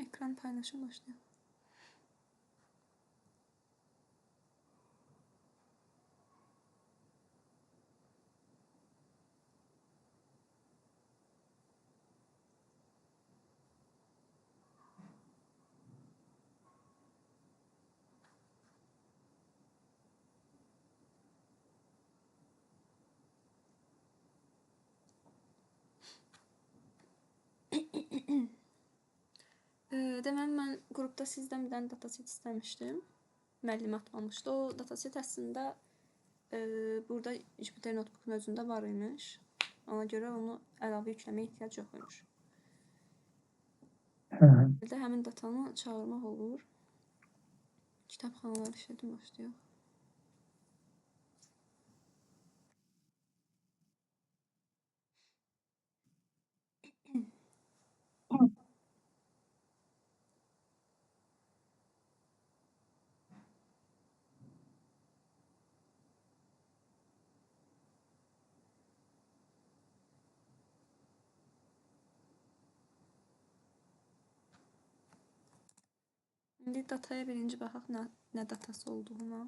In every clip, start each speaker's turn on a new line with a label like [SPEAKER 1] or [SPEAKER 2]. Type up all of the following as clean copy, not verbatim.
[SPEAKER 1] Ekran paylaşım başlayaq. Deməli, mən qrupda sizdən bir dənə dataset istəmişdim. Müəllim atmamışdı. O dataset əslində burada Jupyter Notebook-un özündə var imiş. Ona görə onu əlavə yükləməyə ehtiyac yox imiş.
[SPEAKER 2] Hə.
[SPEAKER 1] Bir də həmin datanı çağırmaq olur. Kitabxanalar işlədim, başlayaq. İndi dataya birinci baxaq nə datası olduğuna.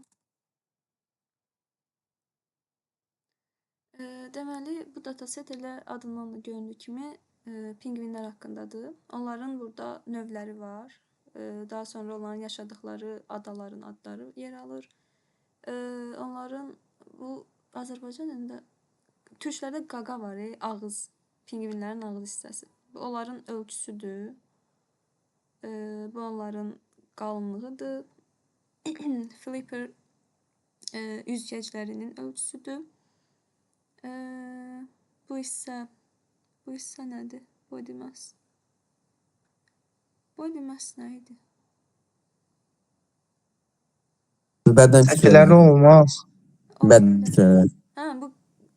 [SPEAKER 1] Deməli, bu dataset elə adından da göründüyü kimi pingvinlər haqqındadır. Onların burada növləri var. Daha sonra onların yaşadıkları adaların adları yer alır. Onların bu Azərbaycan dilində türklərdə qaqa var, ağız, pingvinlərin ağız hissəsi. Bu onların ölçüsüdür. Bu onların qalınlığıdır. Flipper üzgəclərinin ölçüsüdür. Bu hissə nədir? Body mass. Body mass nə idi?
[SPEAKER 3] Bədən
[SPEAKER 2] Şəkilləri
[SPEAKER 3] kütlələri.
[SPEAKER 2] olmaz.
[SPEAKER 3] Bədən kütlələri.
[SPEAKER 1] Hə, bu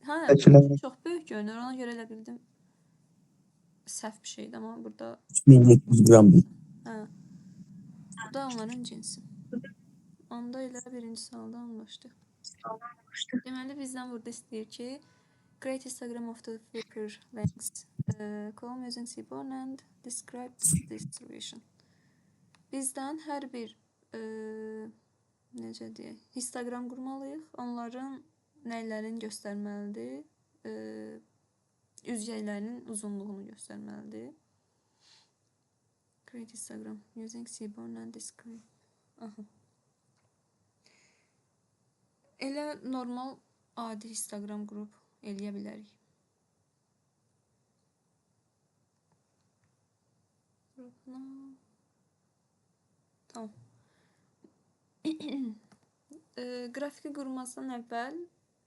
[SPEAKER 2] Şəkilləri.
[SPEAKER 1] çox böyük görünür. Ona görə elə bildim. Səhv bir şeydir, amma burada
[SPEAKER 3] 3700 qramdır.
[SPEAKER 1] Hə. Bu da onların cinsi. Onda elə birinci sualdan başlayaq. Deməli, bizdən burada istəyir ki, create histogram of the flipper lengths column using seaborn and describe distribution. Bizdən hər bir necə deyək, histogram qurmalıyıq. Onların nəylərini göstərməlidir? Üzgəclərinin uzunluğunu göstərməlidir. Create histogram using seaborn and describe. Aha. Elə normal adi histogram qrup eləyə bilərik. Tamam. Qrafiki qurmazdan əvvəl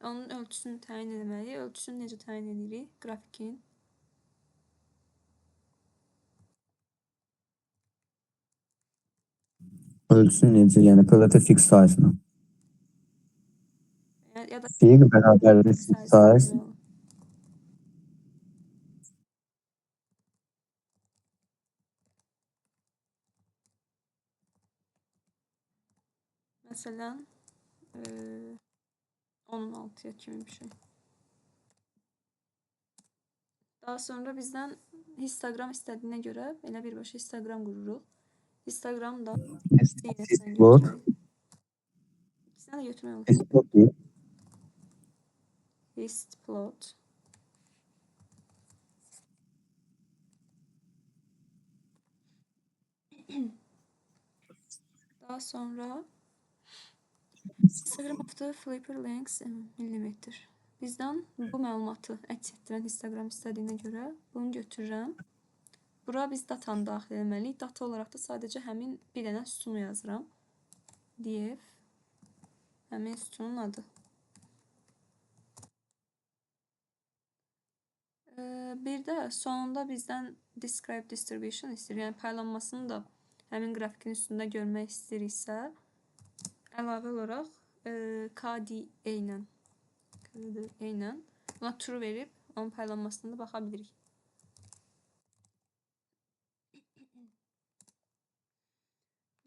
[SPEAKER 1] onun ölçüsünü təyin etməliyik. Ölçüsünü necə təyin edirik qrafikin?
[SPEAKER 3] Ölçüsü necə? Yəni PLT fix size-la.
[SPEAKER 1] Ya da
[SPEAKER 3] Fig bərabərdir fix size.
[SPEAKER 1] Məsələn, 10-6-ya kimi bir şey. Daha sonra bizdən histogram istədiyinə görə elə birbaşa histogram qururuq. Histogram da
[SPEAKER 3] Histplot.
[SPEAKER 1] İkisini də götürmək olur.
[SPEAKER 3] Histplot deyil.
[SPEAKER 1] Histplot. Daha sonra histogram of the flipper lengths millimetr. Bizdən bu məlumatı əks etdirən histogram istədiyinə görə bunu götürürəm. Bura biz datanı daxil etməliyik. Data olaraq da sadəcə həmin bir dənə sütunu yazıram. Df həmin sütunun adı. Bir də sonunda bizdən describe distribution istəyir. Yəni paylanmasını da həmin qrafikin üstündə görmək istəyiriksə, əlavə olaraq KDA ilə buna true verib onun paylanmasına da baxa bilirik.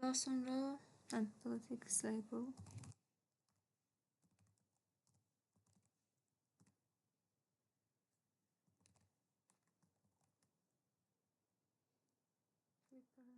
[SPEAKER 1] Daha sonra plt label. Size.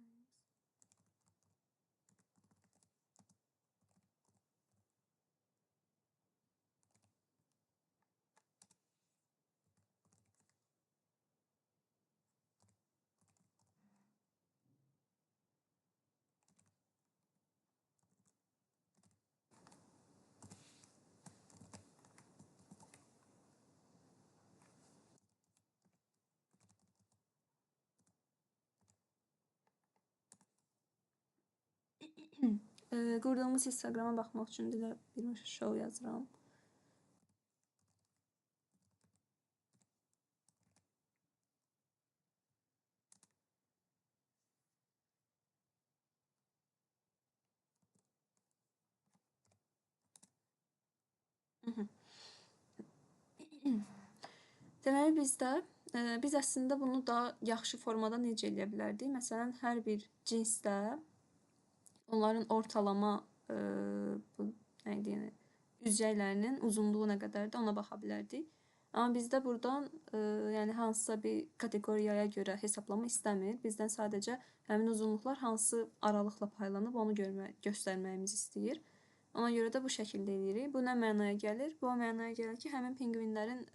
[SPEAKER 1] Qurduğumuz histograma baxmaq üçün də bir show yazıram. Deməli bizdə biz əslində bunu daha yaxşı formada necə eləyə bilərdik? Məsələn, hər bir cinsdə onların ortalama bu nə idi, yəni üzcəklərinin uzunluğu nə qədərdir, ona baxa bilərdik. Amma bizdə burdan yəni hansısa bir kateqoriyaya görə hesablama istəmir. Bizdən sadəcə həmin uzunluqlar hansı aralıqla paylanıb onu göstərməyimizi istəyir. Ona görə də bu şəkildə eləyirik. Bu nə mənaya gəlir? Bu o mənaya gəlir ki, həmin pinqvinlərin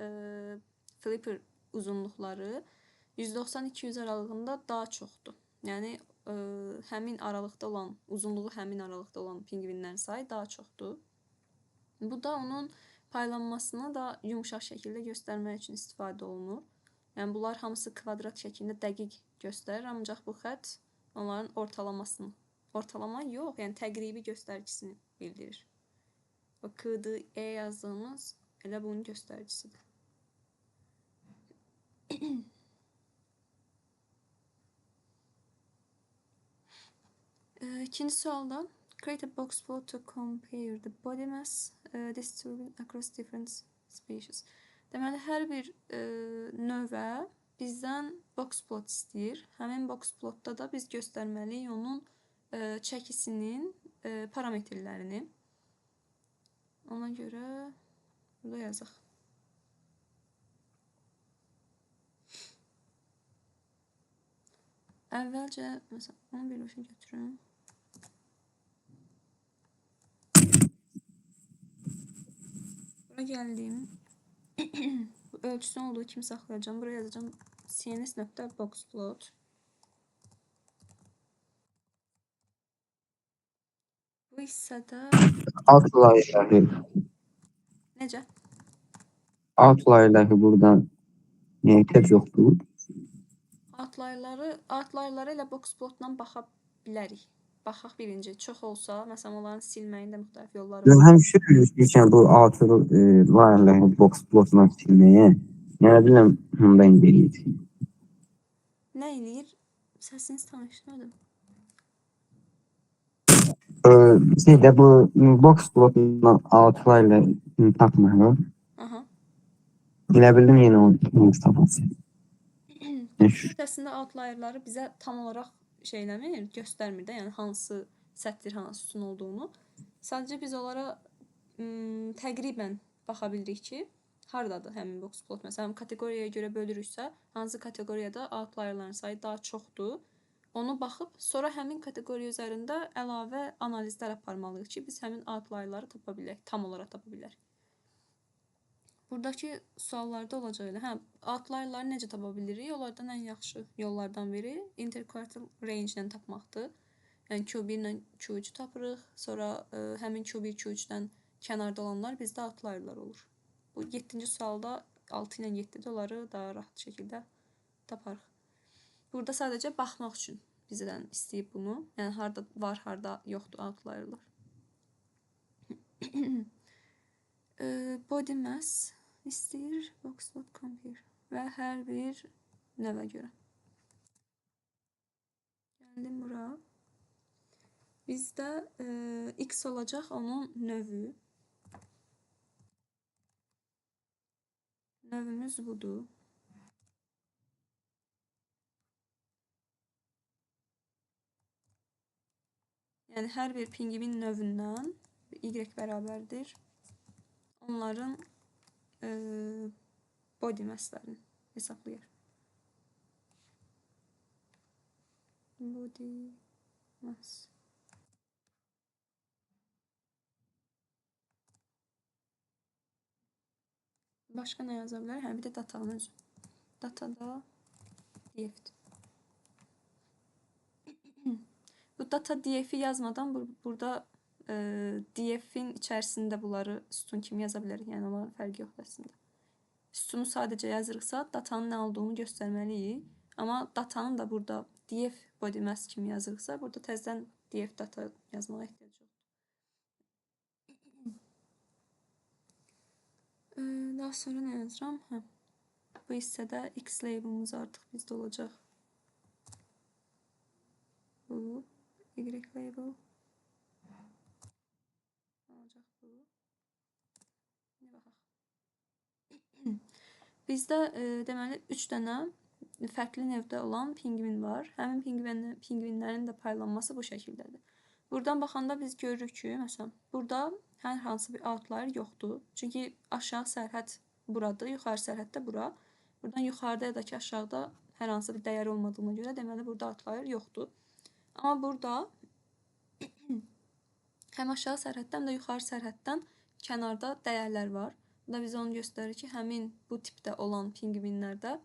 [SPEAKER 1] flipper uzunluqları 190-200 aralığında daha çoxdur. Yəni həmin aralıqda olan, uzunluğu həmin aralıqda olan pinqvinlərin sayı daha çoxdur. Bu da onun paylanmasını da yumşaq şəkildə göstərmək üçün istifadə olunur. Yəni bunlar hamısı kvadrat şəklində dəqiq göstərir, ancaq bu xətt onların ortalamasını, ortalama yox, yəni təqribi göstəricisini bildirir. O K, D, E yazdığımız elə bunun göstəricisidir. İkinci sualda create a box plot to compare the body mass distributed across different species. Deməli, hər bir növə bizdən box plot istəyir. Həmin box plotda da biz göstərməliyik onun çəkisinin parametrlərini. Ona görə burada yazaq. Əvvəlcə, məsələn, bunu birbaşa götürüm. Bura gəldim. Bu ölçüsünün olduğu kimi saxlayacağım. Buraya yazacağım cns.boxplot. Bu hissədə
[SPEAKER 3] Outlier'ları.
[SPEAKER 1] Necə?
[SPEAKER 3] Outlier'ları buradan niyə ehtiyac yoxdur?
[SPEAKER 1] Outlier'lara elə boxplotla baxa bilərik. Baxaq birinci. Çox olsa, məsələn, onların silməyin də müxtəlif yolları var.
[SPEAKER 3] Həmişə üzmüşəm bu outlier'ları boxplotla silməyə. Yəni bilirəm, bundan eləyir.
[SPEAKER 1] Nə eləyir? Səsinizi tam eşitmədim.
[SPEAKER 3] Şeydə bu boxplotla outlier'ları tapmağı.
[SPEAKER 1] Aha.
[SPEAKER 3] Elə bildim yenə onu tapasın.
[SPEAKER 1] Əslində outlier'ları bizə tam olaraq şey eləmir, göstərmir də, yəni hansı sətir, hansı sütun olduğunu. Sadəcə biz onlara təqribən baxa bilirik ki, hardadır həmin box plot. Məsələn, kateqoriyaya görə bölürüksə, hansı kateqoriyada outlier'ların sayı daha çoxdur, onu baxıb sonra həmin kateqoriya üzərində əlavə analizlər aparmalıyıq ki, biz həmin outlier'ları tapa bilək, tam olaraq tapa bilək. Buradakı suallarda olacaq elə. Hə, outlier'ları necə tapa bilirik? Onlardan ən yaxşı yollardan biri interquartile range ilə tapmaqdır. Yəni Q1 ilə Q3-ü tapırıq. Sonra həmin Q1, Q3-dən kənarda olanlar bizdə outlier'lar olur. Bu 7-ci sualda 6 ilə 7-də onları daha rahat şəkildə taparıq. Burada sadəcə baxmaq üçün bizdən istəyib bunu. Yəni harda var, harda yoxdur outlier'lar. Body mass istəyir boxplot compare və hər bir növə görə. Gəldim bura. Bizdə X olacaq onun növü. Növümüz budur. Yəni hər bir pingvin növündən Y bərabərdir. Onların body mass-lərini hesablayır. Body mass. Başqa nə yaza bilərik? Hə, bir də datanın özü. Data da df-dir. Bu data df-i yazmadan burada df-in içərisində bunları sütun kimi yaza bilərik. Yəni onların fərqi yoxdur əslində. Sütunu sadəcə yazırıqsa, datanın nə olduğunu göstərməliyik. Amma datanın da burada df body mass kimi yazırıqsa, burada təzədən df data yazmağa ehtiyac yoxdur. Daha sonra nə yazıram? Hə. Bu hissədə x label'ımız artıq bizdə olacaq. Bu y label olacaq bu. İndi baxaq. Bizdə deməli 3 dənə fərqli növdə olan pingvin var. Həmin pingvinlərin də paylanması bu şəkildədir. Buradan baxanda biz görürük ki, məsələn, burada hər hansı bir outlier yoxdur. Çünki aşağı sərhəd buradır, yuxarı sərhəd də bura. Buradan yuxarıda ya da ki, aşağıda hər hansı bir dəyər olmadığına görə, deməli, burada outlier yoxdur. Amma burada həm aşağı sərhəddən, həm də yuxarı sərhəddən kənarda dəyərlər var. Bu da bizə onu göstərir ki, həmin bu tipdə olan pingvinlərdə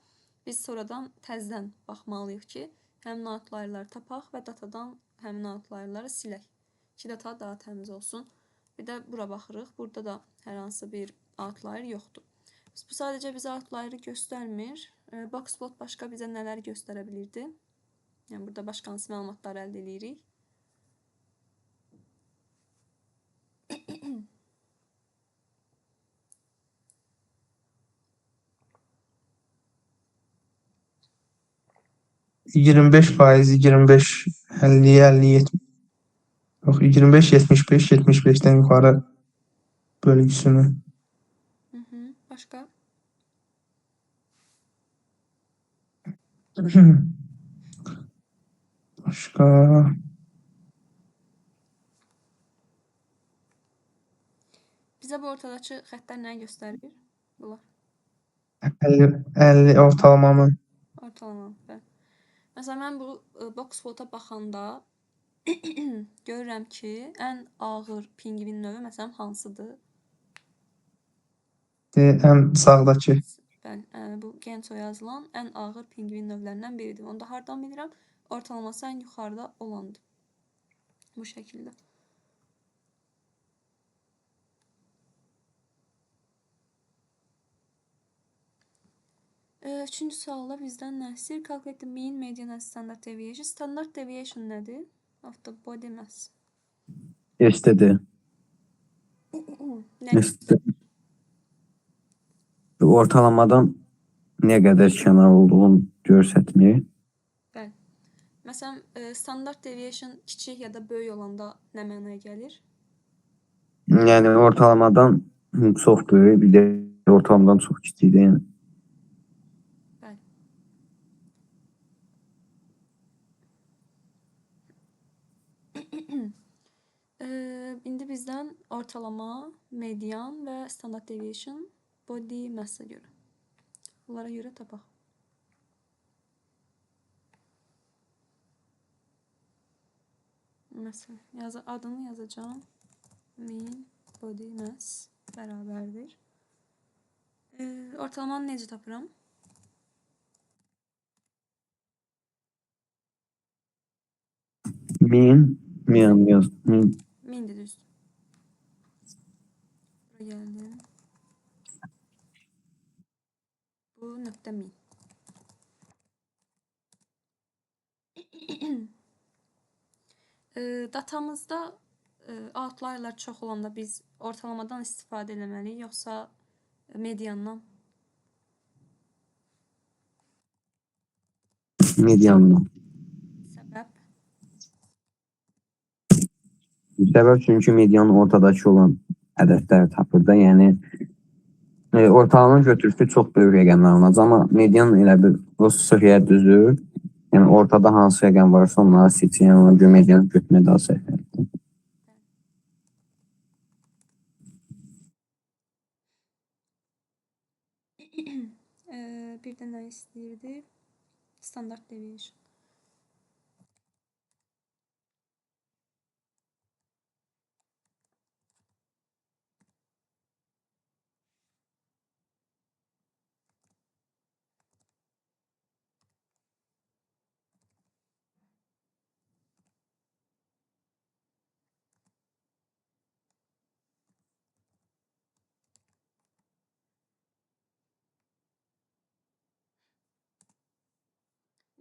[SPEAKER 1] biz sonradan təzədən baxmalıyıq ki, həmin outlierləri tapaq və datadan həmin outlierləri silək ki, data daha təmiz olsun. Bir də bura baxırıq. Burada da hər hansı bir outlier yoxdur. Bu sadəcə bizə outlier'i göstərmir. Boxplot başqa bizə nələr göstərə bilirdi? Yəni, burada başqa hansı məlumatlar əldə edirik?
[SPEAKER 2] %25, 25, 50, 50, 70. Yox, 25, 75, 75-dən yuxarı bölgüsünü.
[SPEAKER 1] Başqa?
[SPEAKER 2] Başqa?
[SPEAKER 1] Bizə bu ortadakı xəttlər nəyi göstərir? Bunlar.
[SPEAKER 2] 50, 50 ortalamamı.
[SPEAKER 1] Ortalama, bəli. Məsələn, mən bu boxplota baxanda görürəm ki, ən ağır pingvin növü məsələn hansıdır?
[SPEAKER 2] Ən sağdakı.
[SPEAKER 1] Bəli, bu Gento yazılan ən ağır pingvin növlərindən biridir. Onu da hardan bilirəm? Ortalaması ən yuxarıda olandır. Bu şəkildə. Üçüncü sualda bizdən nə istəyir? Calculate the mean, median and standard deviation. Standard deviation nədir? Of the body mass.
[SPEAKER 3] STD.
[SPEAKER 1] Nə?
[SPEAKER 3] STD. Ortalamadan nə qədər kənar olduğunu göstərmir.
[SPEAKER 1] Bəli. Məsələn, standard deviation kiçik ya da böyük olanda nə mənaya gəlir?
[SPEAKER 3] Yəni ortalamadan çox böyük, bir də ortalamadan çox kiçikdir. Yəni.
[SPEAKER 1] Bəli. İndi bizdən ortalama, median və standard deviation body mass-a görə. Bunlara görə tapaq. Məsələn, adını yazacağam. Mean body mass bərabərdir. Ortalamanı necə tapıram?
[SPEAKER 3] Mean, mean yaz. Mean.
[SPEAKER 1] Mean'dir düzdür. Bura gəldim. Bu nöqtə mean. Datamızda outlierlər çox olanda biz ortalamadan istifadə eləməliyik, yoxsa mediandan?
[SPEAKER 3] Mediandan.
[SPEAKER 1] Səbəb?
[SPEAKER 3] Səbəb çünki median ortadakı olan ədədləri tapır da, yəni ortalamanın götürüşü çox böyük rəqəmlər alınacaq, amma median elə bir o sıraya düzür. Yəni ortada hansı rəqəm varsa onları seçir, yəni ona görə medianı götürmək daha səhvdir.
[SPEAKER 1] Bir də nə istəyirdi? Standard deviation.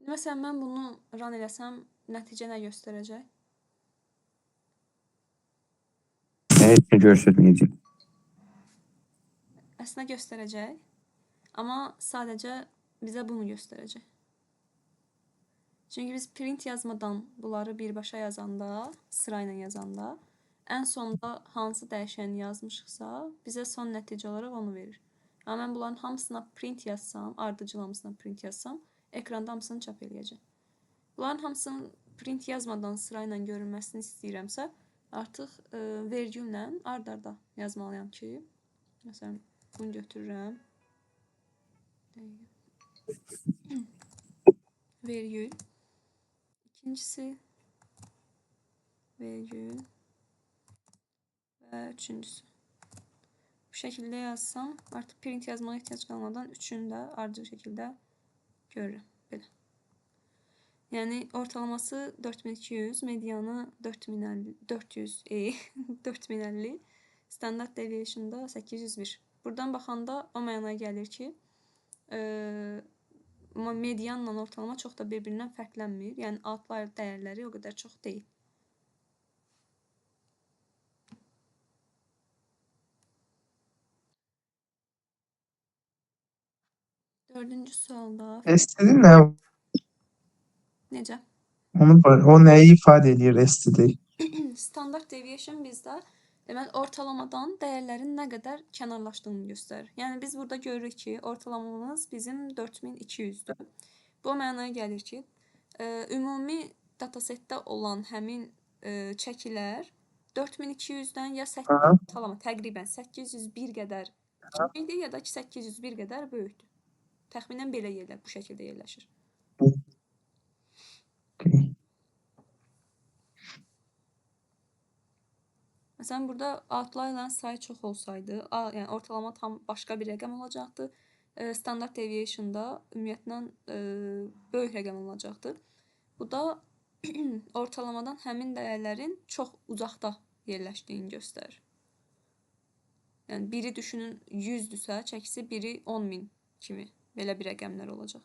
[SPEAKER 1] Məsələn, mən bunu run eləsəm, nəticə nə göstərəcək?
[SPEAKER 3] Heç nə göstərməyəcək.
[SPEAKER 1] Əslində göstərəcək, amma sadəcə bizə bunu göstərəcək. Çünki biz print yazmadan bunları birbaşa yazanda, sırayla yazanda, ən sonda hansı dəyişəni yazmışıqsa, bizə son nəticə olaraq onu verir. Amma mən bunların hamısına print yazsam, ardıcıl hamısına print yazsam, ekranda hamısını çap eləyəcək. Bunların hamısının print yazmadan sırayla görünməsini istəyirəmsə, artıq vergüllə ard-arda yazmalıyam ki, məsələn, bunu götürürəm. Vergül. İkincisi vergül və üçüncüsü. Bu şəkildə yazsam, artıq print yazmağa ehtiyac qalmadan üçünü də ardıcıl şəkildə görürəm. Belə. Yəni ortalaması 4200, medianı 4050, 400, 4050, standart deviation da 801. Buradan baxanda o mənaya gəlir ki, medianla ortalama çox da bir-birindən fərqlənmir. Yəni outlier dəyərləri o qədər çox deyil. Dördüncü sualda
[SPEAKER 2] STD nə?
[SPEAKER 1] Necə?
[SPEAKER 2] Onu o nəyi ifadə eləyir STD?
[SPEAKER 1] Standart deviation bizdə deməli ortalamadan dəyərlərin nə qədər kənarlaşdığını göstərir. Yəni biz burada görürük ki, ortalamamız bizim 4200-dür. Bu o mənaya gəlir ki, ümumi datasetdə olan həmin çəkilər 4200-dən ya ortalama təqribən 801 qədər kiçikdir, ya da ki 801 qədər böyükdür. Təxminən belə yerlər bu şəkildə yerləşir.
[SPEAKER 2] Okay.
[SPEAKER 1] Məsələn, burada outlierların sayı çox olsaydı, yəni ortalama tam başqa bir rəqəm olacaqdı. Standart deviation-da ümumiyyətlə böyük rəqəm olacaqdı. Bu da ortalamadan həmin dəyərlərin çox uzaqda yerləşdiyini göstərir. Yəni biri düşünün 100-dürsə, çəkisi biri 10.000 kimi belə bir rəqəmlər olacaq.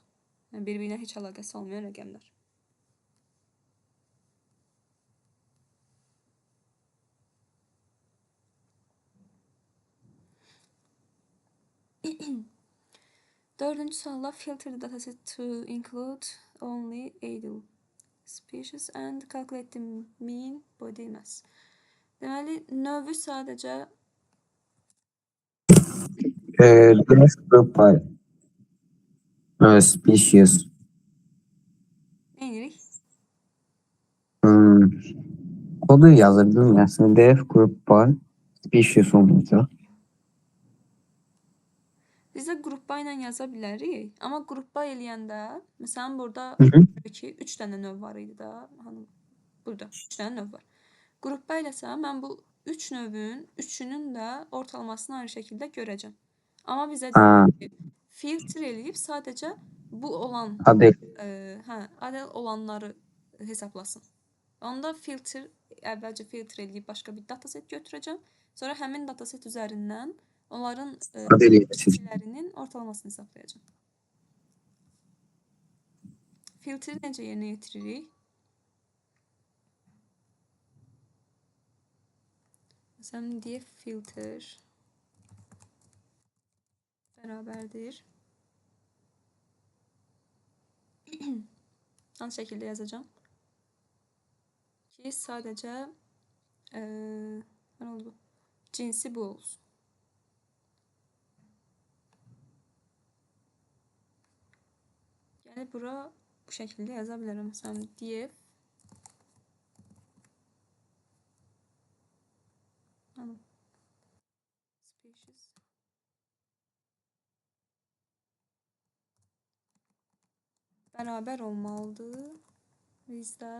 [SPEAKER 1] Yəni bir-birinə heç əlaqəsi olmayan rəqəmlər. Dördüncü sualda filter the dataset to include only adult species and calculate the mean body mass. Deməli, növü sadəcə
[SPEAKER 3] Def group by species.
[SPEAKER 1] Nə edirik?
[SPEAKER 3] Kodu yazırdım əslində. Def group by species olacaq.
[SPEAKER 1] Biz də qrup by ilə yaza bilərik. Amma qrup by eləyəndə, məsələn, burada ki, 3 dənə növ var idi da. Hani burada 3 dənə növ var. Qrup by eləsəm, mən bu 3 növün üçünün də ortalamasını ayrı şəkildə görəcəm. Amma bizə filtr eləyib sadəcə bu olan
[SPEAKER 3] Adel.
[SPEAKER 1] Adel olanları hesablasın. Onda filtr, əvvəlcə filtr eləyib başqa bir dataset götürəcəm. Sonra həmin dataset üzərindən onların çəkilərinin ortalamasını hesablayacağam. Filtri necə yerinə yetiririk? Məsələn, df filter bərabərdir. Hansı şəkildə yazacağam? Ki, sadəcə nə oldu bu? Cinsi bu olsun. Gəlib bura bu şəkildə yaza bilərəm. Məsələn, df species bərabər olmalıdır. Bizdə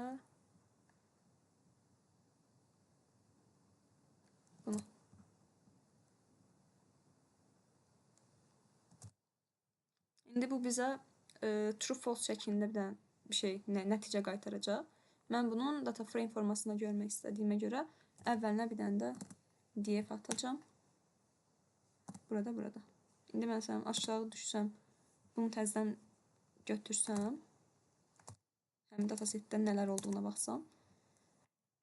[SPEAKER 1] bunu. İndi bu bizə true false şəklində bir dənə bir şey, nəticə qaytaracaq. Mən bunun data frame formasında görmək istədiyimə görə əvvəlinə bir dənə də df atacağam. Burada, burada. İndi məsələn aşağı düşsəm, bunu təzədən götürsəm, Həmin datasetdə nələr olduğuna baxsam,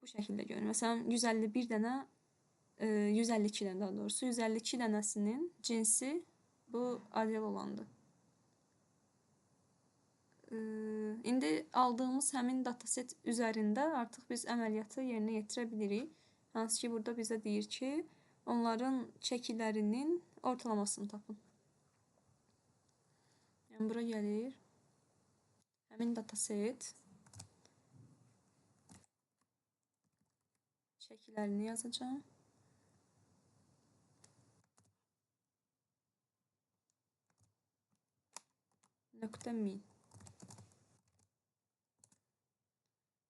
[SPEAKER 1] bu şəkildə görünür. Məsələn, 151 dənə, 152 dənə daha doğrusu, 152 dənəsinin cinsi bu Adel olandır. İndi aldığımız həmin dataset üzərində artıq biz əməliyyatı yerinə yetirə bilirik. Hansı ki, burada bizə deyir ki, onların çəkilərinin ortalamasını tapın. Yəni, bura gəlir. Həmin dataset çəkilərini yazacağam. Nöqtə min.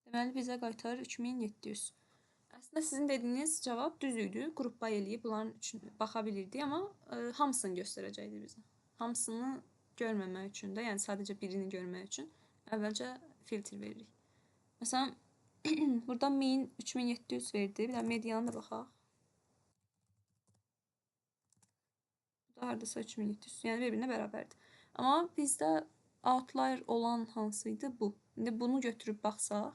[SPEAKER 1] Deməli, bizə qaytarır 3700. Əslində, sizin dediyiniz cavab düz idi. Qrup by eləyib bunların üçün baxa bilirdik, amma hamısını göstərəcəkdi bizə. Hamısını görməmək üçün də, yəni sadəcə birini görmək üçün əvvəlcə filtr veririk. Məsələn, burada mean 3700 verdi. Bir də medianı da baxaq. Bu da hardasa 3700. Yəni bir-birinə bərabərdir. Amma bizdə outlier olan hansı idi? Bu. İndi bunu götürüb baxsaq,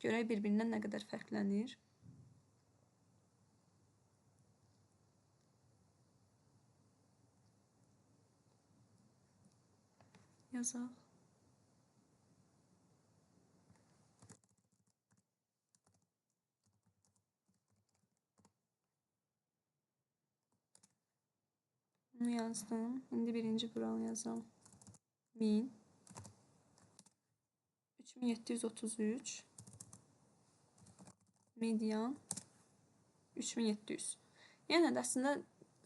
[SPEAKER 1] görək bir-birindən nə qədər fərqlənir. Yazaq. Bunu yazdım. İndi birinci buranı yazam. 1000. 3733. Median 3700. Yəni də əslində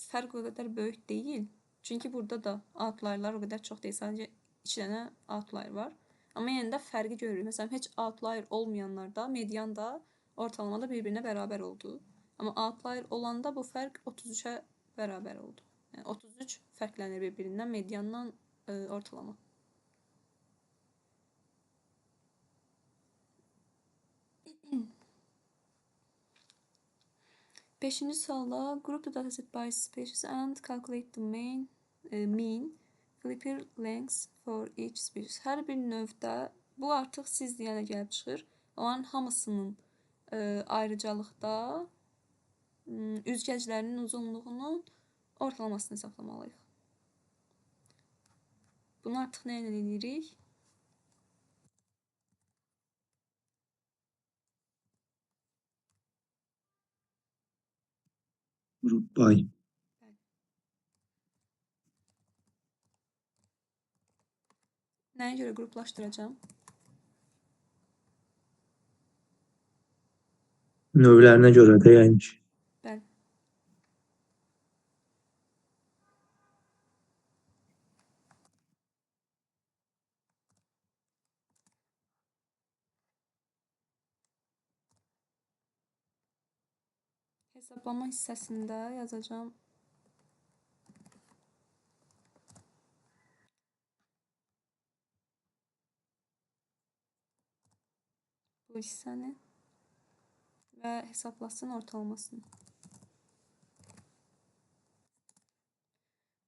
[SPEAKER 1] fərq o qədər böyük deyil. Çünki burada da outlierlar o qədər çox deyil. Sadəcə 2 dənə outlier var. Amma yenə də fərqi görürük. Məsələn, heç outlier olmayanlarda median da ortalamada bir-birinə bərabər oldu. Amma outlier olanda bu fərq 33-ə bərabər oldu. Yəni 33 fərqlənir bir-birindən mediandan ortalama. Beşinci sualda group the dataset by species and calculate the mean flipper lengths for each species. Hər bir növdə bu artıq siz deyənə gəlib çıxır. Onların hamısının ayrıcalıqda üzgəclərinin uzunluğunun ortalamasını hesaplamalıyıq. Bunu artıq nə ilə edirik?
[SPEAKER 2] Group by.
[SPEAKER 1] Nəyə görə qruplaşdıracağam?
[SPEAKER 2] Növlərinə görə də yəni ki.
[SPEAKER 1] Bəli. Hesaplama hissəsində yazacağam. Bu hissəni və hesaplasın ortalamasını.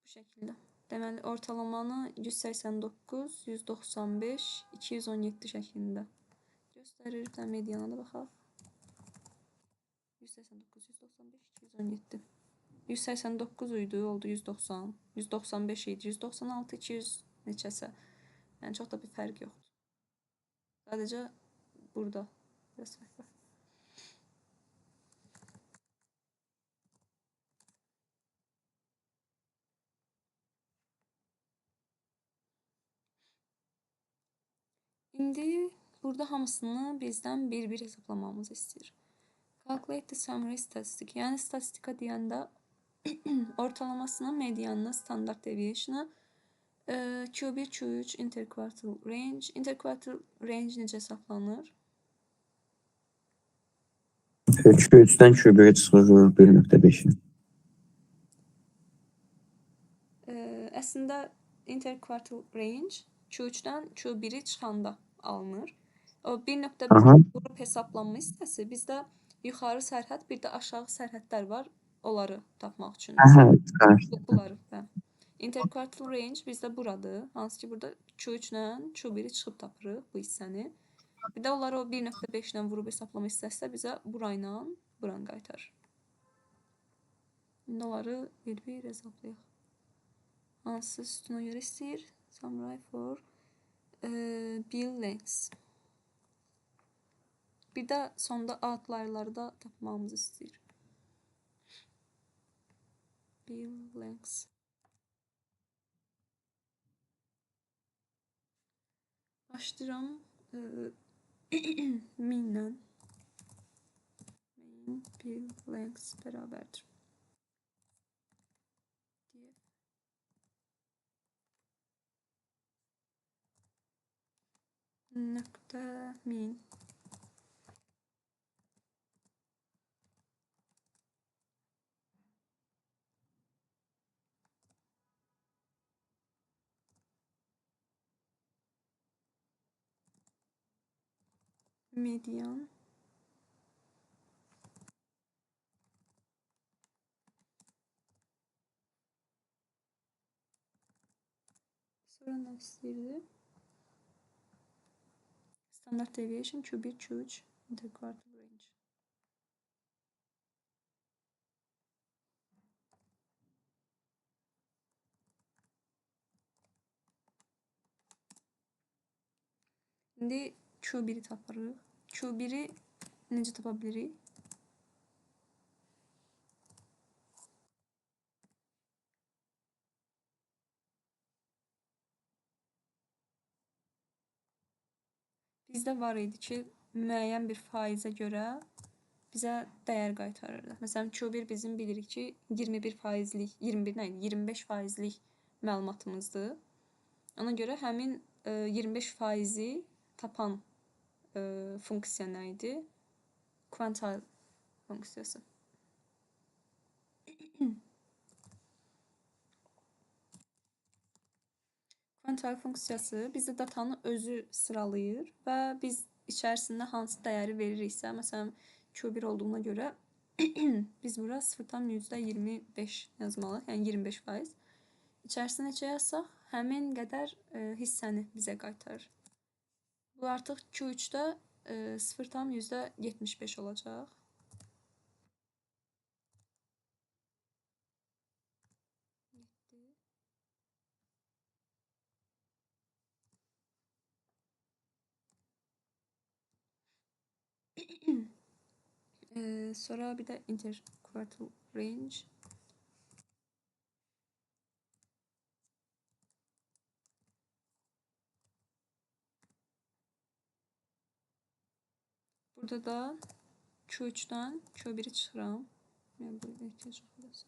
[SPEAKER 1] Bu şəkildə. Deməli, ortalamanı 189, 195, 217 şəklində göstərir. Bir də mediana da baxaq. 189, 195, 217. 189 idi, oldu 190. 195 idi, 196, 200 neçəsə. Yəni, çox da bir fərq yoxdur. Sadəcə burada biraz fərq var. İndi burada hamısını bizdən bir-bir hesablamamızı istəyir. Calculate the summary statistic. Yəni statistika deyəndə ortalamasını, medianını, standart deviation'ı, Q1, Q3, interquartile range. Interquartile range necə hesablanır?
[SPEAKER 3] Q3-dən Q1-ə çıxır 1.5-i.
[SPEAKER 1] Əslində interquartile range Q3-dən Q1-i çıxanda alınır. O 1.5 qrup hesablanma hissəsi bizdə yuxarı sərhəd, bir də aşağı sərhədlər var. Onları tapmaq üçün. Bunları. Interquartile range bizdə buradır. Hansı ki burada Q3-lə Q1-i çıxıb tapırıq bu hissəni. Bir də onları o 1.5 ilə vurub hesablama hissəsi də bizə burayla buranı qaytarır. İndi onları bir-bir hesablayaq. Hansı sütuna görə istəyir? Summary for bill lengths. Bir də sonda outlier'ları da tapmamızı istəyir. Bill lengths. Başlayıram mean'lə. Mean bill lengths bərabərdir. Nöqtə mean. Median. Sonra nə istəyirdi? Standard deviation Q1, Q3 interquartile range. İndi Q1-i tapırıq. Q1-i necə tapa bilirik? Bizdə var idi ki, müəyyən bir faizə görə bizə dəyər qaytarırdı. Məsələn, Q1 bizim bilirik ki, 21 faizlik, 21 nə idi? 25 faizlik məlumatımızdır. Ona görə həmin 25 faizi tapan funksiya nə idi? Quantile funksiyası. Quantile funksiyası bizdə datanı özü sıralayır və biz içərisində hansı dəyəri veririksə, məsələn, Q1 olduğuna görə biz bura 0,25 yazmalıyıq, yəni 25%. İçərisində neçə yazsaq, həmin qədər hissəni bizə qaytarır. Bu artıq Q3-də 0,75 olacaq. Sonra bir də interquartile range. Burada da Q3-dən Q1-i çıxıram. Yəni, bu ehtiyac yox burası.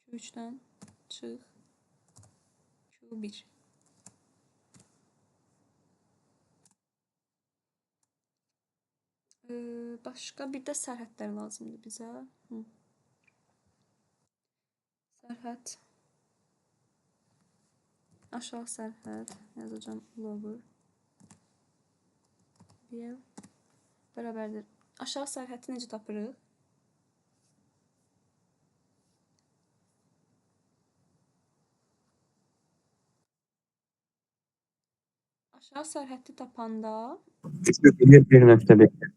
[SPEAKER 1] Q3-dən çıx. Q1. Başqa bir də sərhədlər lazımdır bizə. Sərhəd. Aşağı sərhəd yazacağam lower. BL bərabərdir. Aşağı sərhədi necə tapırıq? Aşağı sərhəddi tapanda
[SPEAKER 3] 1.5.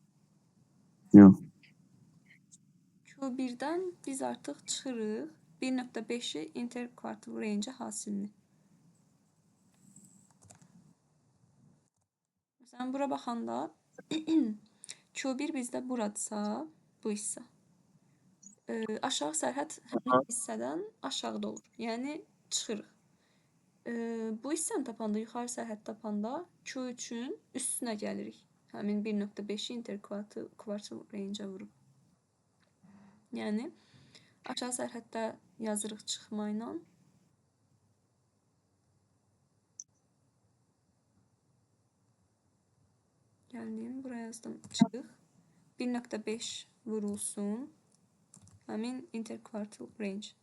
[SPEAKER 3] Yox.
[SPEAKER 1] Q1-dən biz artıq çıxırıq 1.5-i interquartile range hasilini. Məsələn, bura baxanda Q1 bizdə buradırsa, bu hissə. Aşağı sərhəd həmin hissədən aşağıda olur. Yəni, çıxırıq. Bu hissəni tapanda, yuxarı sərhəd tapanda Q3-ün üstünə gəlirik. Həmin 1.5-i interquartile range-ə vurub. Yəni, aşağı sərhəddə yazırıq çıxma ilə. Gəldim, buraya yazdım çıx. 1.5 vurulsun. Həmin interquartile range.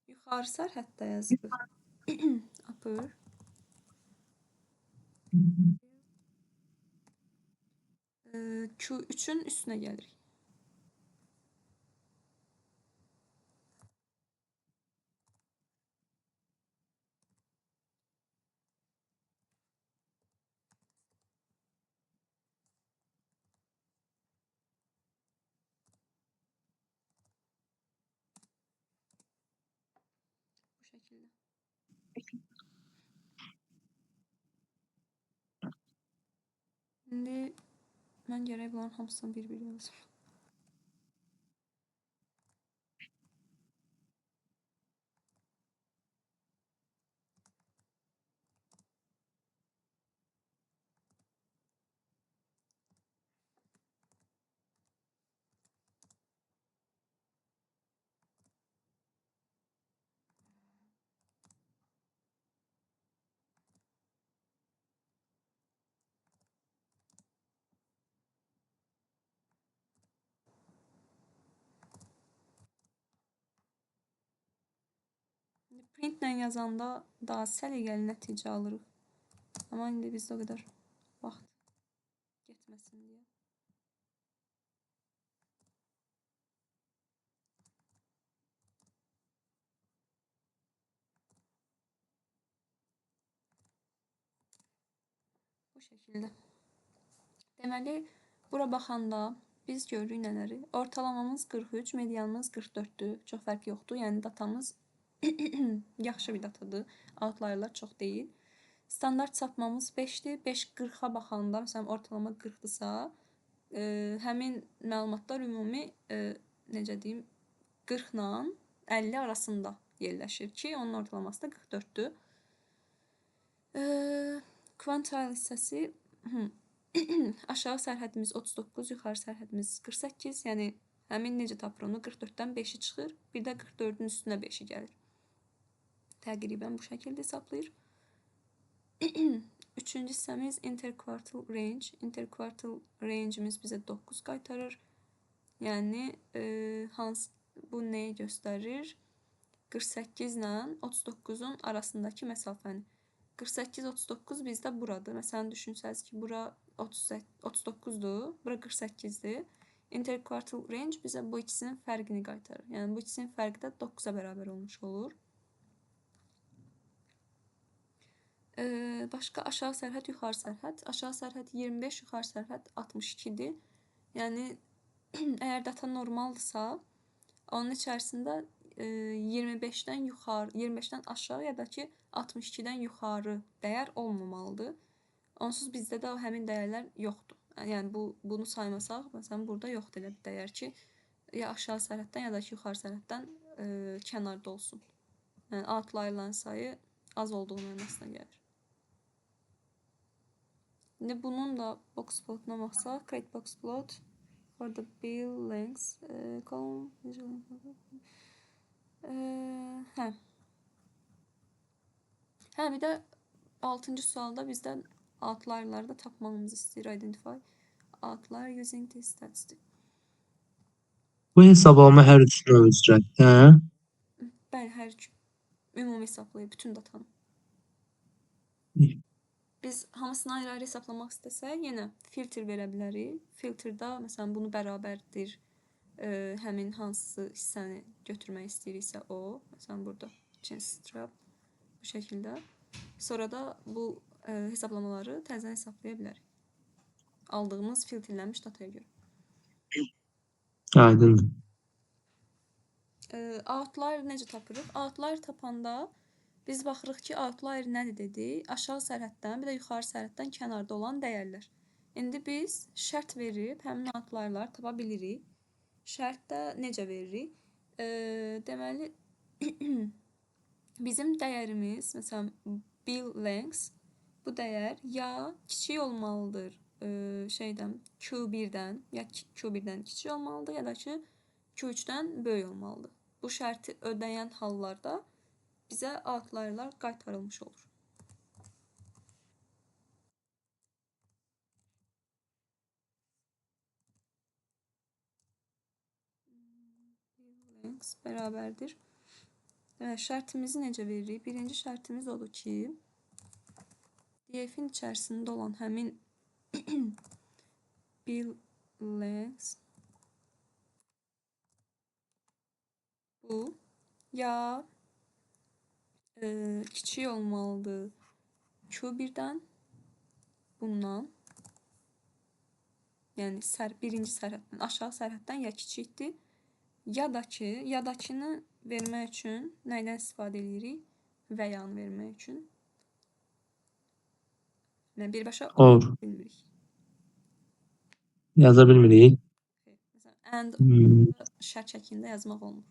[SPEAKER 1] Yuxarı sərhəddə yazırıq. Upper. Q3-ün üstünə gəlirik. Bu şəkildə. İndi mən gərək bunların hamısını bir-bir yazım. Printlə yazanda daha səliqəli nəticə alırıq. Amma indi bizdə o qədər vaxt getməsin deyə. Bu şəkildə. Deməli, bura baxanda biz görürük nələri? Ortalamamız 43, medianımız 44-dür. Çox fərq yoxdur. Yəni datamız yaxşı bir datadır. Outlier'lar çox deyil. Standart çapmamız 5-dir. 5 40-a baxanda, məsələn, ortalama 40-dırsa, həmin məlumatlar ümumi, necə deyim, 40 ilə 50 arasında yerləşir ki, onun ortalaması da 44-dür. Quantile hissəsi aşağı sərhədimiz 39, yuxarı sərhədimiz 48. Yəni həmin necə tapır onu? 44-dən 5-i çıxır, bir də 44-ün üstünə 5-i gəlir. Təqribən bu şəkildə hesablayır. Üçüncü hissəmiz interquartile range. Interquartile range'imiz bizə 9 qaytarır. Yəni bu nəyi göstərir? 48 ilə 39-un arasındakı məsafəni. 48-39 bizdə buradır. Məsələn, düşünsəniz ki, bura 39-dur, bura 48-dir. Interquartile range bizə bu ikisinin fərqini qaytarır. Yəni, bu ikisinin fərqi də 9-a bərabər olmuş olur. Başqa aşağı sərhəd, yuxarı sərhəd. Aşağı sərhəd 25, yuxarı sərhəd 62-dir. Yəni, əgər data normaldırsa, onun içərisində 25-dən yuxarı, 25-dən aşağı ya da ki 62-dən yuxarı dəyər olmamalıdır. Onsuz bizdə də o həmin dəyərlər yoxdur. Yəni bunu saymasaq, məsələn, burada yoxdur elə bir dəyər ki, ya aşağı sərhəddən ya da ki yuxarı sərhəddən kənarda olsun. Yəni outlier'ların sayı az olduğu mənasına gəlir. İndi bunun da box plotuna baxsaq, create box plot for the bill lengths column. Hə. Hə, bir də 6-cı sualda bizdən outlier'ları da tapmağımızı istəyir. Identify outlier using this statistic.
[SPEAKER 2] Bu hesablama hər üç növ üzrə, hə?
[SPEAKER 1] Bəli, hər üç ümumi hesablayır bütün datanı. Biz hamısını ayrı-ayrı hesaplamaq istəsək, yenə filtr verə bilərik. Filtrdə məsələn bunu bərabərdir həmin hansı hissəni götürmək istəyiriksə o. Məsələn burada chinstrap bu şəkildə. Sonra da bu hesablamaları təzədən hesablaya bilərik. Aldığımız filtrlənmiş dataya görə.
[SPEAKER 2] Aydındır.
[SPEAKER 1] Outlier necə tapırıq? Outlier tapanda biz baxırıq ki, outlier nədir dedik? Aşağı sərhəddən, bir də yuxarı sərhəddən kənarda olan dəyərlər. İndi biz şərt verib həmin outlier'ları tapa bilirik. Şərt də necə veririk? Deməli, bizim dəyərimiz, məsələn, bill length, bu dəyər ya kiçik olmalıdır şeydən, Q1-dən, ya Q1-dən kiçik olmalıdır, ya da ki, Q3-dən böyük olmalıdır. Bu şərti ödəyən hallarda bizə outlier'lar qaytarılmış olur. Length bərabərdir. Evet, şərtimizi necə veririk? Birinci şərtimiz odur ki, df-in içərisində olan həmin bill length bu ya kiçik olmalıdır Q1-dən bundan, yəni birinci sərhəddən, aşağı sərhəddən ya kiçikdir, ya da ki, ya da kini vermək üçün nədən istifadə edirik? Və yanı vermək üçün. Yəni birbaşa
[SPEAKER 2] Or.
[SPEAKER 1] bilmirik.
[SPEAKER 2] Yaza bilmirik.
[SPEAKER 1] Məsələn, and şərt şəklində yazmaq olmur.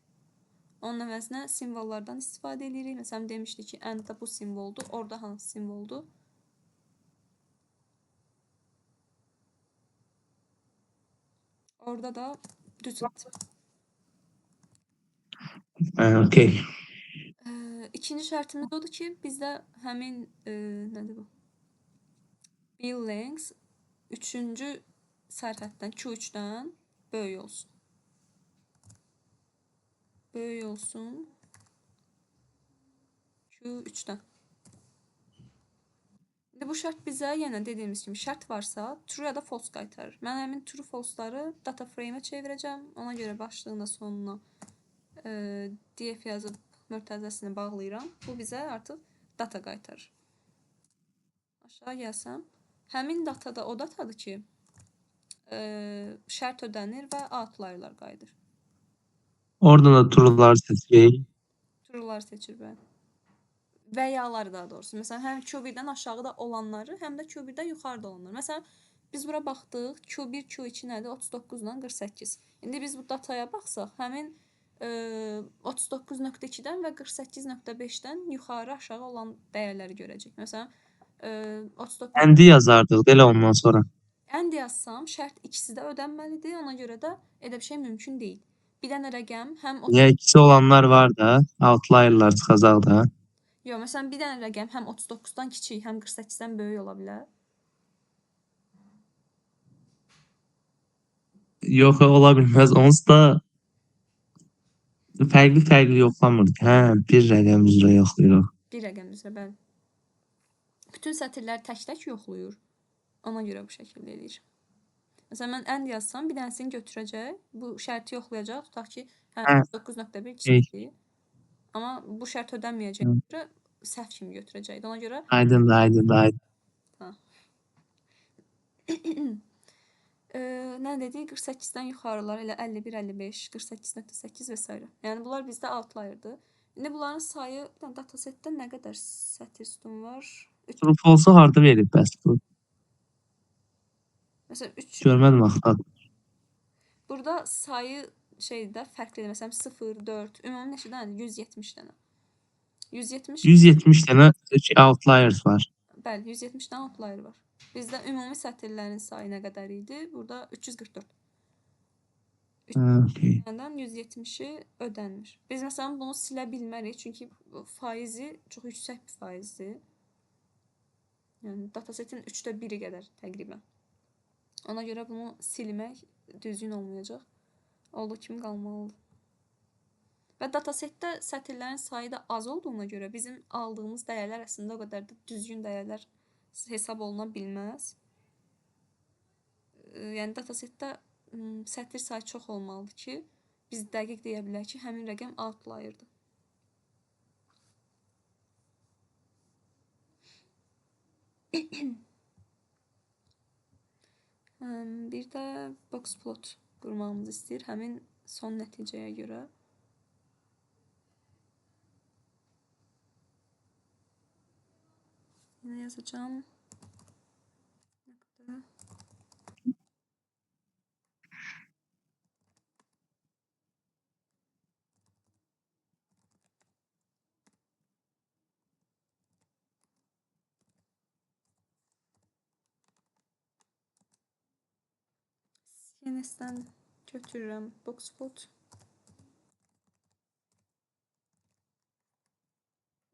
[SPEAKER 1] Onun əvəzinə simvollardan istifadə edirik. Məsələn, demişdik ki, and-da bu simvoldur, orada hansı simvoldur? Orada da düz xətt.
[SPEAKER 2] Okey.
[SPEAKER 1] İkinci şərtimiz odur ki, bizdə həmin nədir bu? Bill length üçüncü sərhəddən, Q3-dən böyük olsun. Böyük olsun Q3-dən. İndi bu şərt bizə yenə dediyimiz kimi şərt varsa true ya da false qaytarır. Mən həmin true false-ları data frame-ə çevirəcəm. Ona görə başlığına sonuna df yazıb mörtəzəsini bağlayıram. Bu bizə artıq data qaytarır. Aşağı gəlsəm, həmin datada o datadır ki, şərt ödənir və outlier'lar qayıdır.
[SPEAKER 2] Oradan da true'ları seçirik.
[SPEAKER 1] True'ları seçir, bəli. Və yaları daha doğrusu. Məsələn, həm Q1-dən aşağıda olanları, həm də Q1-dən yuxarıda olanları. Məsələn, biz bura baxdıq, Q1, Q2 nədir? 39 ilə 48. İndi biz bu dataya baxsaq, həmin 39.2-dən və 48.5-dən yuxarı aşağı olan dəyərləri görəcək. Məsələn, 39...
[SPEAKER 2] Əndi yazardıq elə ondan sonra.
[SPEAKER 1] And yazsam, şərt ikisi də ödənməlidir. Ona görə də elə bir şey mümkün deyil. Bir dənə rəqəm həm...
[SPEAKER 2] Niyə ikisi olanlar var da, outlier'lar çıxacaq da.
[SPEAKER 1] Yox, məsələn, bir dənə rəqəm həm 39-dan kiçik, həm 48-dən böyük ola bilər.
[SPEAKER 2] Yox, ola bilməz. Onsuz da fərqli-fərqli yoxlamırıq. Hə, bir rəqəm üzrə yoxlayırıq.
[SPEAKER 1] Bir rəqəm üzrə, bəli. Bütün sətirləri tək-tək yoxlayır. Ona görə bu şəkildə eləyir. Məsələn, mən and yazsam, bir dənəsini götürəcək. Bu şərti yoxlayacaq. Tutaq ki, hə, 9.1 kiçikdir. Amma bu şərt ödənməyəcək görə səhv kimi götürəcəkdi. Ona görə...
[SPEAKER 2] Aydındır, aydındır, aydın.
[SPEAKER 1] Ha. Nə dedik? 48-dən yuxarılar elə 51, 55, 48.8 və s. Yəni, bunlar bizdə outlier'dır. İndi bunların sayı, bir dənə datasetdə nə qədər sətir sütun var?
[SPEAKER 2] True false-u harda verib bəs bu?
[SPEAKER 1] Məsələn, 3...
[SPEAKER 2] Görmədim axı.
[SPEAKER 1] Burada sayı şeydə fərqlidir. Məsələn, 0, 4, ümumi neçə dənədir? 170 dənə. 170...
[SPEAKER 2] 170 dənə outliers var.
[SPEAKER 1] Bəli, 170 dənə outlier var. Bizdə ümumi sətirlərin sayı nə qədər idi? Burada 344.
[SPEAKER 2] Okay.
[SPEAKER 1] 344-dən 170-i ödənmir. Biz məsələn bunu silə bilmərik, çünki faizi çox yüksək bir faizdir. Yəni datasetin 1/3-i qədər təqribən. Ona görə bunu silmək düzgün olmayacaq. Olduğu kimi qalmalıdır. Və datasetdə sətirlərin sayı da az olduğuna görə bizim aldığımız dəyərlər əslində o qədər də düzgün dəyərlər hesab oluna bilməz. Yəni datasetdə sətir sayı çox olmalıdır ki, biz dəqiq deyə bilərik ki, həmin rəqəm outlier'dır. Bir də box plot qurmağımızı istəyir həmin son nəticəyə görə. Yine yazacağım. Nokta. CNS'den götürürəm box plot.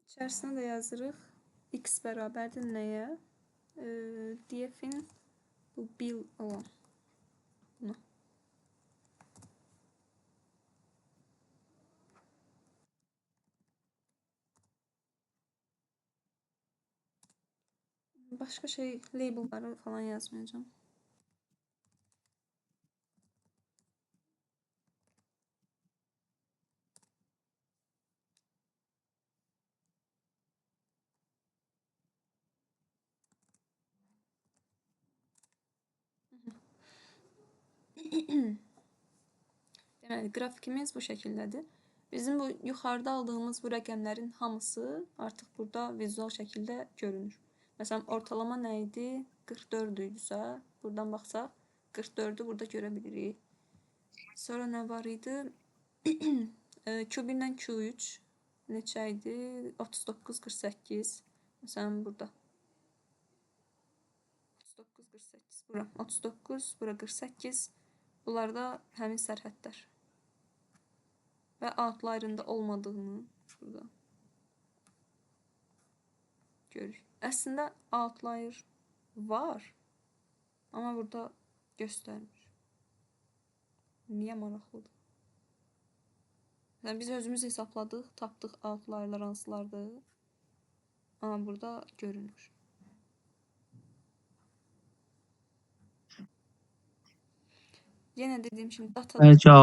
[SPEAKER 1] İçərisinə də yazırıq. X bərabərdir nəyə? DF-in bu bill olan buna. Başqa şey, labelları falan yazmayacağım. Deməli, qrafikimiz bu şəkildədir. Bizim bu yuxarıda aldığımız bu rəqəmlərin hamısı artıq burada vizual şəkildə görünür. Məsələn, ortalama nə idi? 44 idisə, buradan baxsaq 44-ü burada görə bilirik. Sonra nə var idi? Q1 ilə Q3 neçə idi? 39, 48. Məsələn, burada. 39, 48 bura. 39, bura 48. Bunlar da həmin sərhədlər. Və outlier'ın da olmadığını burada görürük. Əslində outlier var, amma burada göstərmir. Niyə maraqlıdır? Yəni biz özümüz hesabladıq, tapdıq outlier'lar hansılardır. Amma burada görünmür. Yenə dediyim kimi data
[SPEAKER 2] Bəlkə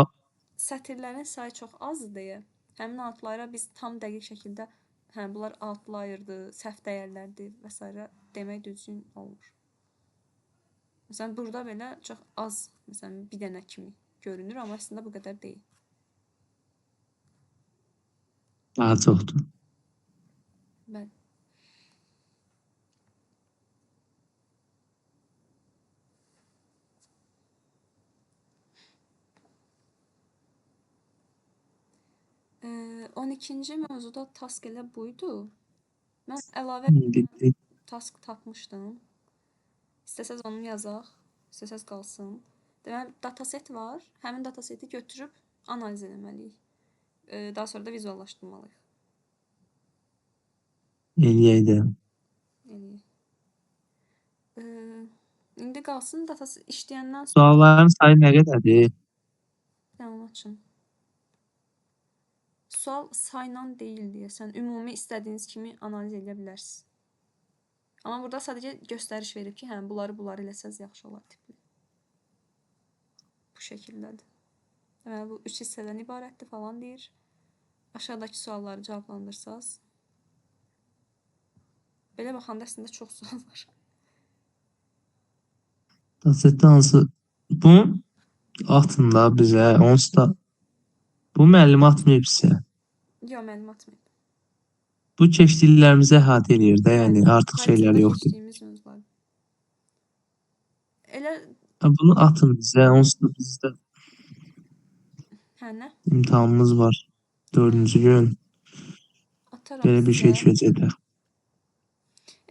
[SPEAKER 1] sətirlərin sayı çox azdır deyə həmin outlier'a biz tam dəqiq şəkildə hə bunlar outlier'dır, səhv dəyərlərdir və s. demək düzgün olmur. Məsələn, burada belə çox az, məsələn, bir dənə kimi görünür, amma əslində bu qədər deyil.
[SPEAKER 2] Daha çoxdur.
[SPEAKER 1] Bəli. 12-ci mövzuda task elə buydu. Mən əlavə
[SPEAKER 2] Bitdi.
[SPEAKER 1] task tapmışdım. İstəsəz onu yazaq, istəsəz qalsın. Deməli, dataset var. Həmin dataseti götürüb analiz eləməliyik. Daha sonra da vizuallaşdırmalıyıq.
[SPEAKER 2] Eləyək də.
[SPEAKER 1] Eləyək. İndi qalsın dataset işləyəndən sonra
[SPEAKER 2] Sualların sayı nə qədərdir?
[SPEAKER 1] Bir dənə onu açın. Sual sayla deyil deyəsən. Ümumi istədiyiniz kimi analiz edə bilərsiniz. Amma burada sadəcə göstəriş verib ki, hə, bunları eləsəz yaxşı olar tipli. Bu şəkildədir. Deməli, bu 3 hissədən ibarətdir falan deyir. Aşağıdakı sualları cavablandırsaz. Belə baxanda əslində çox sual var.
[SPEAKER 2] Datasetdə hansı? Bunu atın da bizə. Onsuz da bu müəllim atmayıb sizə.
[SPEAKER 1] Yox, müəllim atmayıb.
[SPEAKER 2] Bu keçdiklərimizi əhatə eləyir də, yəni artıq şeylər yoxdur.
[SPEAKER 1] Keçdiyimiz mövzular. Elə
[SPEAKER 2] Bunu atın bizə, onsuz da bizdə
[SPEAKER 1] hə, nə?
[SPEAKER 2] imtahanımız var. 4-cü gün.
[SPEAKER 1] Ataram
[SPEAKER 2] Belə bir şey
[SPEAKER 1] sizə.
[SPEAKER 2] düşəcək də.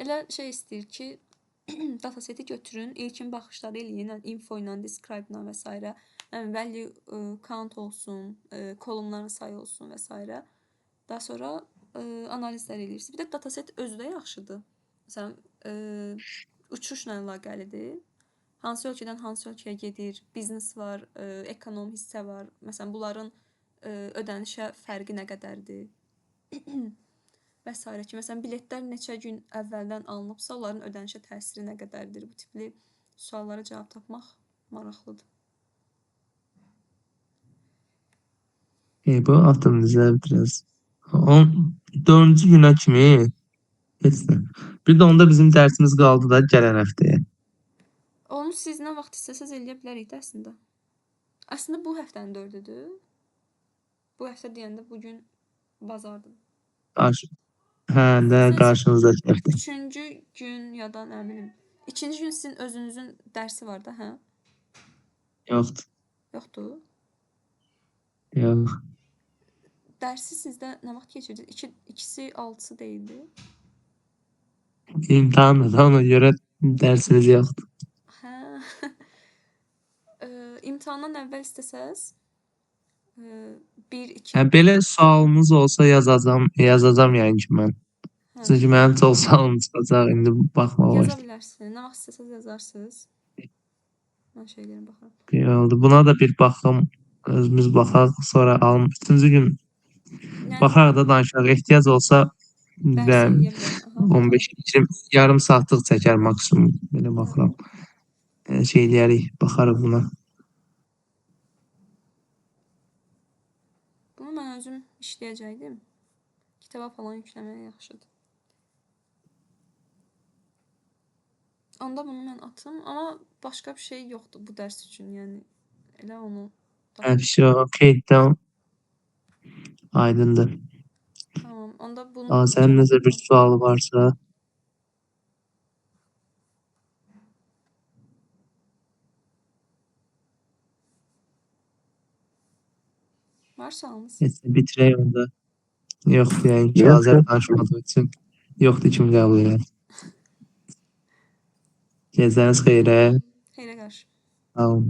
[SPEAKER 1] Elə şey istəyir ki, dataseti götürün, ilkin baxışları eləyin, yəni info ilə, describe ilə və s. Yəni value count olsun, kolumların sayı olsun və s. Daha sonra analizlər eləyirsiniz. Bir də dataset özü də yaxşıdır. Məsələn, uçuşla əlaqəlidir. Hansı ölkədən hansı ölkəyə gedir, biznes var, ekonom hissə var. Məsələn, bunların ödənişə fərqi nə qədərdir? Və s. ki, məsələn, biletlər neçə gün əvvəldən alınıbsa, onların ödənişə təsiri nə qədərdir? Bu tipli suallara cavab tapmaq maraqlıdır.
[SPEAKER 2] Bu atın bizə biraz. 4-cü günə kimi heç nə. Bir də onda bizim dərsimiz qaldı da gələn həftəyə.
[SPEAKER 1] Onu siz nə vaxt istəsəz eləyə bilərik də əslində. Əslində bu həftənin 4-üdür. Bu həftə deyəndə bu gün bazardır.
[SPEAKER 2] Hə, də qarşınızdakı həftə.
[SPEAKER 1] 3-cü gün ya da nə bilim. 2-ci gün sizin özünüzün dərsi var da, hə?
[SPEAKER 2] Yoxdur.
[SPEAKER 1] Yoxdur?
[SPEAKER 2] Yox.
[SPEAKER 1] Dərsi sizdə nə vaxt keçirdiniz? 2-si 6-sı deyildi.
[SPEAKER 2] İmtahandır da, ona görə dərsimiz yoxdur.
[SPEAKER 1] Hə. İmtahandan əvvəl istəsəz, 1, 2
[SPEAKER 2] Hə, belə sualınız olsa yazacağam, yazacağam yəni ki mən.
[SPEAKER 1] Hə.
[SPEAKER 2] Çünki mənim çox sualım çıxacaq, indi baxmağa
[SPEAKER 1] Yaza
[SPEAKER 2] başlayım.
[SPEAKER 1] bilərsiniz. Nə vaxt istəsəz yazarsınız. Mən şeylərə baxaram.
[SPEAKER 2] Bir oldu. Buna da bir baxım, özümüz baxaq, sonra alım. 3-cü gün
[SPEAKER 1] Yəni
[SPEAKER 2] baxaraq da danışarıq. Ehtiyac olsa
[SPEAKER 1] dərs
[SPEAKER 2] və
[SPEAKER 1] eləyə bilərik. Aha,
[SPEAKER 2] 15-20 yarım saatlıq çəkər maksimum. Belə baxıram. Yəni şey eləyərik, baxarıq buna.
[SPEAKER 1] Bunu mən özüm işləyəcəkdim. Kitaba falan yükləməyə yaxşıdır. Onda bunu mən atım, amma başqa bir şey yoxdur bu dərs üçün. Yəni elə onu
[SPEAKER 2] Hə, vəsə, okey, tamam. Aydındır.
[SPEAKER 1] Tamam. Onda bunu
[SPEAKER 2] Sənin nəsə bir sualı varsa,
[SPEAKER 1] Var sualınız?
[SPEAKER 2] heç nə, bitirək onda. Yoxdur, yəni ki,
[SPEAKER 3] Yox,
[SPEAKER 2] Azər
[SPEAKER 3] yox.
[SPEAKER 2] danışmadığı üçün yoxdur kim qəbul edir. Gecəniz xeyrə.
[SPEAKER 1] Xeyrə qarşı.
[SPEAKER 2] Sağ olun.